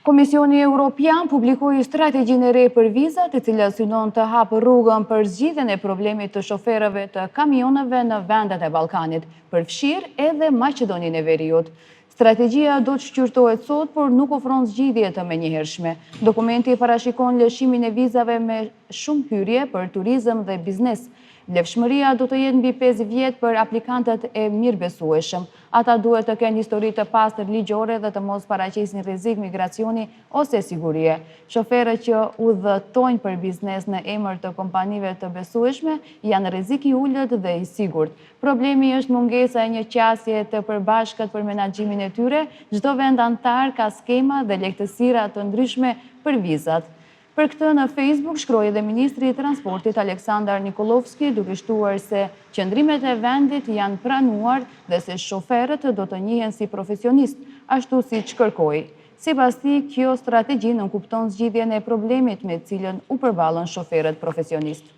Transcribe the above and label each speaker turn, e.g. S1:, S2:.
S1: Komisioni Europian publikoi strategjinë e re për vizat, e cila synon të hapë rrugën për zgjidhjen e problemit të shoferëve të kamionëve në vendet e Ballkanit, përfshirë edhe Maqedoninë e Veriut. Strategjia do të shqyrtohet sot, por nuk ofron zgjidhje të menjëhershme. Dokumenti parashikon lëshimin e vizave me shumë hyrje për turizëm dhe biznes. Vlefshmëria do të jetë mbi 5 vjet për aplikantët e mirëbesueshëm. Ata duhet të kenë histori të pastër ligjore dhe të mos paraqesin rrezik migracioni ose sigurie. Shoferët që udhëtojnë për biznes në emër të kompanive të besueshme janë rrezik i ulët dhe i sigurt. Problemi është mungesa e një qasje të përbashkët për menaxhimin e tyre, çdo vend anëtar ka skema dhe lehtësira të ndryshme për vizat. Për këtë në Facebook shkroi edhe ministri i Transportit Aleksandar Nikollovski, duke shtuar se qëndrimet e vendit janë pranuar dhe se shoferët do të njihen si profesionistë, ashtu siç kërkoi. Sipas tij, kjo strategji nënkupton zgjidhjen e problemit me cilën u përballën shoferët profesionistë.